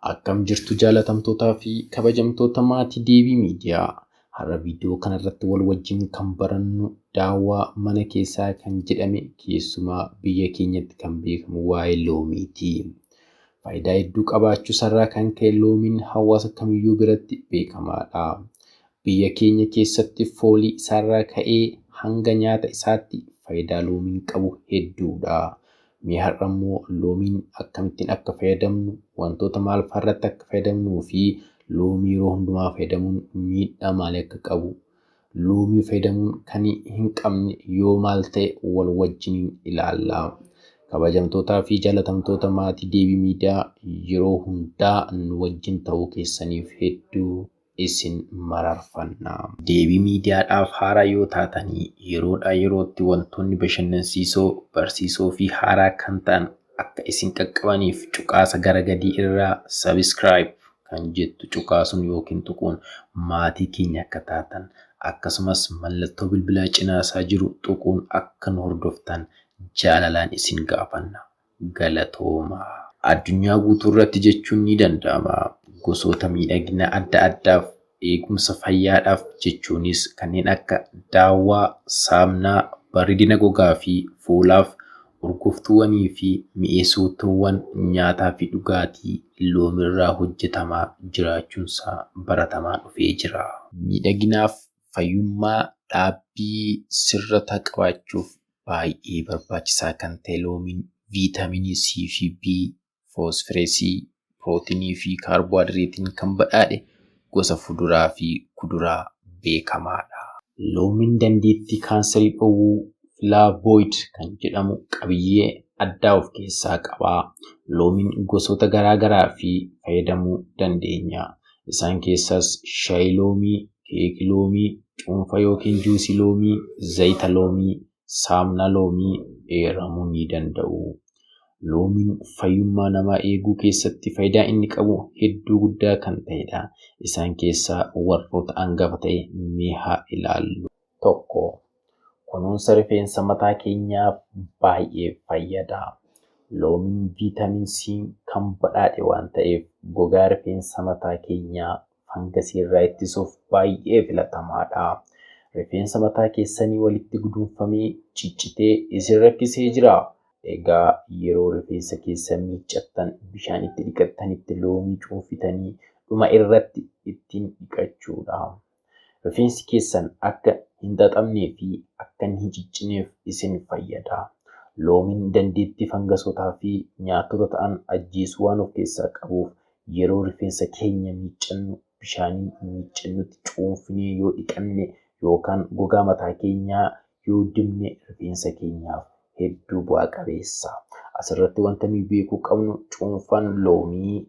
Akkam jirtu jaalatamtootaa fi kabajamtoota maatii Deebii Miidiyaa. Har'a viidiyoo kanarratti wal wajjin kan barannu daawwaa mana keessaa kan jedhame keessumaa biyya keenyatti kan beekamu waa'ee loomiiti. Faayidaa hedduu qabaachuu isaarraa kan ka'e loomiin hawaasa kamiyyuu biratti beekamaadha. Biyya keenya keessatti foolii isaarraa ka'ee hanga nyaata isaatti faayidaa loomiin qabu hedduudha. Mee har'a immoo loomiin akkamittiin akka fayyadamnu, wantoota maal fa'aa irratti akka fayyadamnuu fi loomii yeroo hundumaa fayyadamuun miidhaa maalii akka qabu, loomii fayyadamuun kan hin qabne yoo maal ta'e wal wajjiniin ilaalla. Kabajamtootaa fi jaalatamtoota maatii Deebii Miidiyaa yeroo hundaa nu wajjin ta'uu keessaniif hedduu isin mararfanna. Deebii Miidiyaadhaaf haaraa yoo taatanii yeroodhaa yerootti wantoonni bashannansiisoo, barsiisoo fi haaraa kan ta'an akka isin qaqqabaniif cuqaasa gara gadii irraa subscribe kan jettu cuqaasuun yookiin tuquun maatii keenya akka taatan akkasumas mallattoo bilbilaa cinaasaa jiru tuquun akka nu hordoftan jaalalaan isin gaafanna. Galatoomaa. Addunyaa guutuu irratti jechuun ni danda'ama. Gosoota miidhagina adda addaaf eegumsa fayyaadhaaf jechuunis kanneen akka daawwaa, saamnaa, bareedina gogaa fi fuulaaf, urgooftuuwwanii fi mi'eessituuwwan nyaataa fi dhugaatii loomirraa hojjetamaa jiraachuunsaa baratamaa dhufee jira. Miidhaginaaf fayyummaa dhaabbii sirrataa qabaachuuf baay'ee barbaachisaa kan ta'e loomiin viitaaminii C fi B, foosfireesii, pirootinii fi kaarboohayidireetiin kan badhaadhe gosa fuduraa fi kuduraa beekamaadha. Loomiin dandeettii kaansarii dhowwuu flavonoid kan jedhamu qabiyyee addaa of keessaa qaba. Loomiin gosoota garaa garaa fi fayyadamuu dandeenya. Isaan keessaas shaayii loomii, keekii loomii, cuunfaa yookiin juusii loomii, zayita loomii, saamnaa loomii eeramuu ni danda'u. Loomiin fayyummaa namaa eeguu keessatti faayidaa inni qabu hedduu guddaa kan ta'edha. Isaan keessaa warroota hangafa ta'e mee haa ilaallu. 1. Kunuunsa rifeensa mataa keenyaaf baay'ee fayyada. Loomiin viitaamin C kan badhaadhe waan ta'eef gogaa rifeensa mataa keenyaa fangasii irraa ittisuuf baay'ee filatamaadha. Rifeensa mataa keessanii walitti guduunfamee ciccitee isin rakkisee jiraa? Egaa yeroo rifeensa keessan miiccattan bishaan itti dhiqattanitti loomii cuunfitanii dhuma irratti ittiin dhiqachuudha. Rifeensi keessan akka hin xaxamnee fi akka hin ciccineef isin fayyada. Loomiin dandeettii fangasootaa fi nyaatota ta'an ajjeesuu waan of keessaa qabuuf yeroo rifeensa keenya miiccannu bishaaniin miiccannutti cuunfinee yoo dhiqanne yookaan gogaa mataa keenyaa yoo dibne rifeensa keenyaaf hedduu bu'aa qabeessa. Asirratti wanta nuyi beekuu qabnu cuunfaan loomii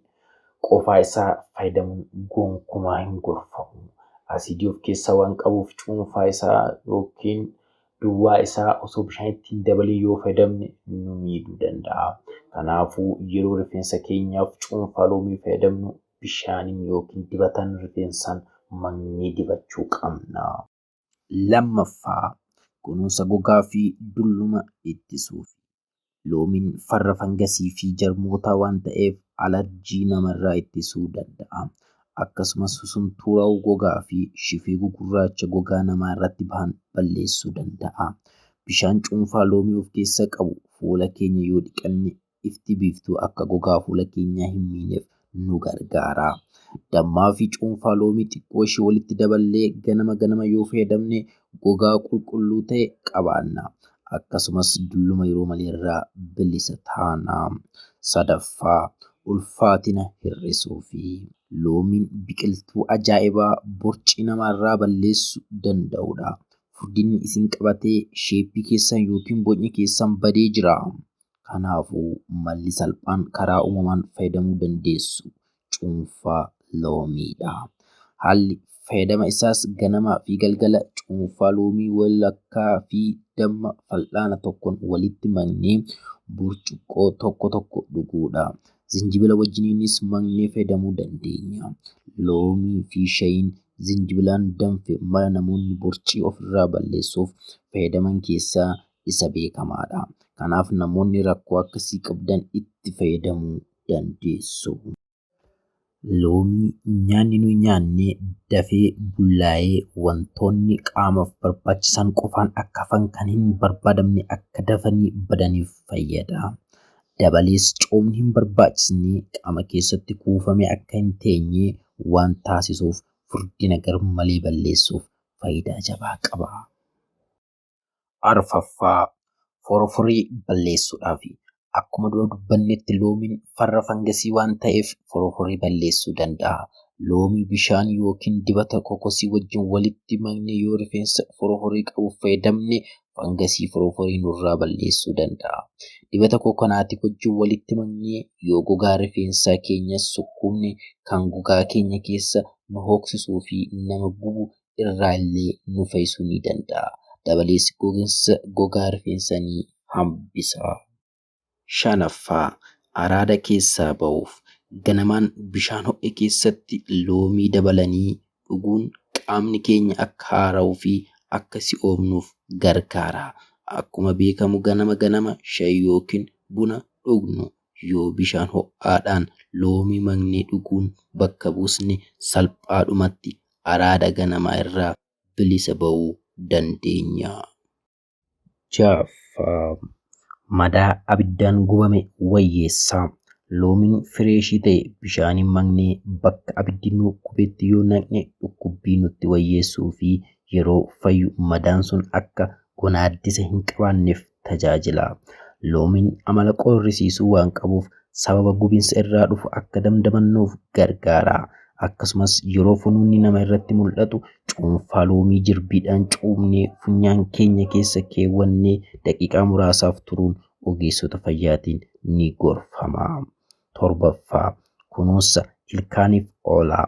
qofaa isaa fayyadamuun gonkumaa hin gorfamu. Asiidii of keessaa waan qabuuf cuunfaa isaa yookiin duwwaa isaa osoo bishaan itti hin dabalin yoo fayyadamne nu miidhuu danda'a. Kanaafuu yeroo rifeensa keenyaaf cuunfaa loomii fayyadamnu bishaaniin yookiin dibataan rifeensaan maknee dibachuu qabna. Lammaffaa, kunuunsa gogaa fi dulluma ittisuuf. Loomiin farra fangasii fi jarmootaa waan ta'eef alarjii namarraa ittisuu danda'a. Akkasumas susuntuuraa'uu gogaa fi shifii gugurraacha gogaa namaa irratti bahan balleessuu danda'a. Bishaan cuunfaa loomii of keessaa qabu fuula keenya yoo dhiqanne ifti biiftuu akka gogaa fuula keenyaa hin miineef nu gargaara. Dammaa fi cuunfaa loomii xiqqoo ishee walitti daballee ganama ganama yoo fayyadamne gogaa qulqulluu ta'e qabaanna. Akkasumas dulluma yeroo malee irraa bilisa taana. Sadaffaa, ulfaatina hir'isuu fi loomiin biqiltuu ajaa'ibaa borcii namarraa balleessuu danda'udha. Furdinni isin qabatee sheeppii keessan yookiin bocni keessan badee jira. Kanaafuu malli salphaan karaa uumamaan fayyadamuu dandeessu cuunfaa loomiidha. Haalli fayyadama isaas ganamaa fi galgala cuunfaa loomii walakkaa fi damma fal'aana tokkoon walitti maknee burcuqqoo tokko tokko dhuguudha. Zinjibila wajjiniinis maknee fayyadamuu dandeenya. Loomii fi shayiin zinjibilaan danfe mala namoonni borcii ofirraa balleessuuf fayyadaman keessaa isa beekamaadha. Kanaaf namoonni rakkoo akkasii qabdan itti fayyadamuu dandeessu. Loomii nyaanni nuyi nyaanne dafee bullaa'ee wantoonni qaamaaf barbaachisan qofaan akka hafan kan hin barbaadamne akka dafanii badaniif fayyada. Dabalees coomni hin barbaachisne qaama keessatti kuufamee akka hin teenye waan taasisuuf furdina garmalee balleessuuf faayidaa jabaa qaba. Arfaffaa, forforee balleessuudhaaf. Akkuma dura dubbannetti loomiin farra fangasii waan ta'eef forforee balleessuu danda'a. Loomii bishaan yookiin dibata kokosii wajjin walitti maknee yoo rifeensa forforee qabu fayyadamne fangasii forforee nurraa balleessuu danda'a. Dibata kokonaatii wajjin walitti maknee yoo gogaa rifeensaa keenya sukkuumne kan gogaa keenya keessa nu hooksisuu fi nama gubu irraa illee nu fayyisuu ni danda'a. Dabalees gogiinsa gogaa rifeensaa ni hambisa. Shanaffaa, araada keessaa ba'uuf. Ganamaan bishaan ho'e keessatti loomii dabalanii dhuguun qaamni keenya akka haara'uu fi akka si'oomnuuf gargaara. Akkuma beekamu ganama ganama shaayii yookiin buna dhugnu yoo bishaan ho'aadhaan loomii maknee dhuguun bakka buusne salphaadhumatti araada ganamaa irraa bilisa ba'uu dandeenya. Ja'affaa, madaa abiddaan gubame wayyeessa. Loomiin fireeshii ta'e bishaaniin maknee bakka abiddi nu gubetti yoo naqne dhukkubbii nutti wayyeessuu fi yeroo fayyu madaan sun akka gonaaddisa hin qabaanneef tajaajila. Loomiin amala qorrisiisuu waan qabuuf sababa gubiinsa irraa dhufu akka damdamannuuf gargaara. Akkasumas yeroo funuunni nama irratti mul'atu cuunfaa loomii jirbiidhaan cuubnee funyaan keenya keessa keewwannee daqiiqaa muraasaaf turuun ogeessota fayyaatiin ni gorfama. Torbaffaa, kunuunsa ilkaaniif oola.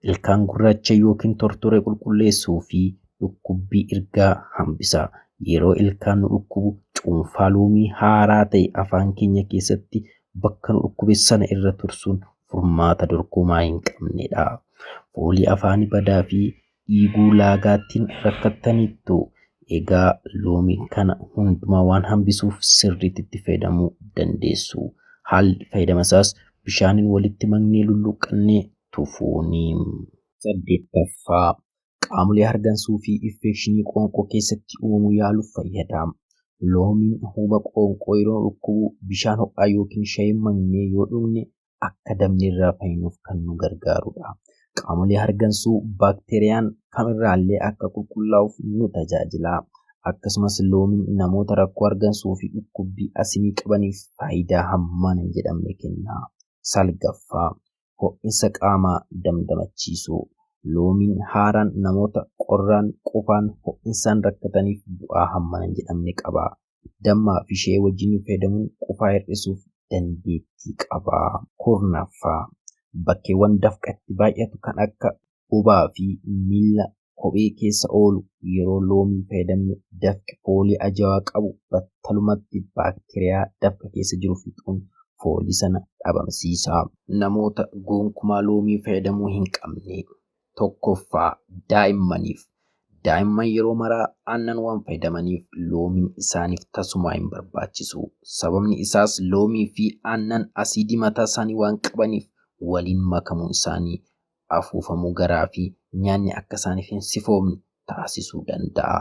Ilkaan gurraacha yookiin tortore qulqulleessuu fi dhukkubbii irgaa hambisa. Yeroo ilkaan nu dhukkubu cuunfaa loomii haaraa ta'e afaan keenya keessatti bakka nu dhukkube sana irra tursuun furmaata dorgomaa hin qabnedha. Foolii afaanii badaa fi dhiiguu laagaattiin rakkattaniittu. Egaa loomii kana hundumaa waan hambisuuf sirriitti itti fayyadamuu dandeessu. Haalli fayyadama isaas bishaaniin walitti maknee lulluqqannee tufuuni. Saddeettaffaa, qaamolee hargansuu fi infekshinii qoonqoo keessatti uumamu yaaluuf fayyada. Loomiin huba qoonqoo yeroo dhukkubu bishaan ho'aa yookiin shaayii maknee yoo dhugne akka damni irraa fayyinuuf kan nu gargaarudha. Qaamolee hargansuu baakteeriyaan kamirraallee akka qulqullaa'uuf nu tajaajila. Akkasumas loomiin namoota rakkoo hargansuu fi dhukkubbii asimii qabaniif faayidaa hammana hin jedhamne kenna. Salgaffaa, ho'iinsa qaamaa damdamachiisuu. Loomiin haaraan namoota qorraan, qufaan, ho'insaan rakkataniif bu'aa hammana hin jedhamne qaba. Dammaa fi shaayii wajjin fayyadamuun qufaa hir'isuuf dandeettii qaba. Kurnaffaa, bakkeewwan dafqatti baay'atu kan akka bobaa fi miila kophee keessa oolu yeroo loomii fayyadamne dafqi foolii ajaa'aa qabu battalumatti baakteeriyaa dafqa keessa jiru fixuun foolii sana dhabamsiisa. Namoota gonkumaa loomii fayyadamuu hin qabne. Tokkoffaa, daa'immaniif. Daa'imman yeroo maraa aannan waan fayyadamaniif loomiin isaaniif tasumaa hin barbaachisu. Sababni isaas loomii fi aannan asiidii mataa isaanii waan qabaniif waliin makamuun isaanii afuufamuu garaa fi nyaanni akka isaaniif hin sifoomne taasisuu danda'a.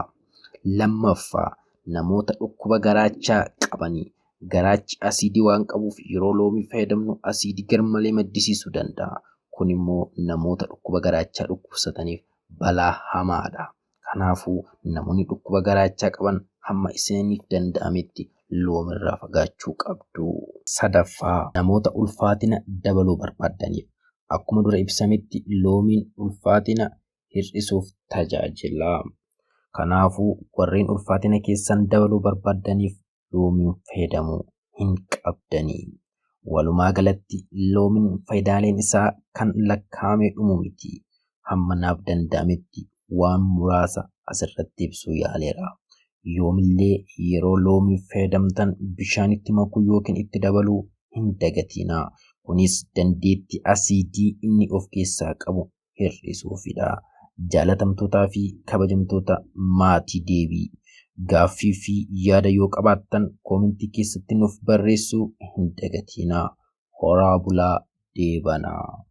Lammaffaa, namoota dhukkuba garaachaa qabanii. Garaachi asiidii waan qabuuf yeroo loomii fayyadamnu asiidii garmalee maddisiisuu danda'a. Kun immoo namoota dhukkuba garaachaa dhukkubsataniif balaa hamaadha. Kanaafuu namoonni dhukkuba garaachaa qaban hamma isiniif danda'ametti loomirraa fagaachuu qabdu. Sadaffaa, namoota ulfaatina dabaluu barbaadaniif. Akkuma dura ibsametti loomiin ulfaatina hir'isuuf tajaajila. Kanaafuu warreen ulfaatina keessan dabaluu barbaadaniif loomiin fayyadamuu hin qabdani. Walumaa galatti loomiin faayidaaleen isaa kan lakkaa'amee dhumu miti. Hamma naaf danda'ametti waan muraasa asirratti ibsuu yaaleera. Yoomillee yeroo loomii fayyadamtan bishaanitti makuu yookiin itti dabaluu hin dagatinaa. Kunis dandeettii asiidii inni of keessaa qabu hir'isuufidha. Jaalatamtootaa fi kabajamtoota maatii deebii. Gaaffii fi yaada yoo qabaattan koomentii keessatti nuuf barreessuu hin dagatinaa. Horaa bulaa deebanaa.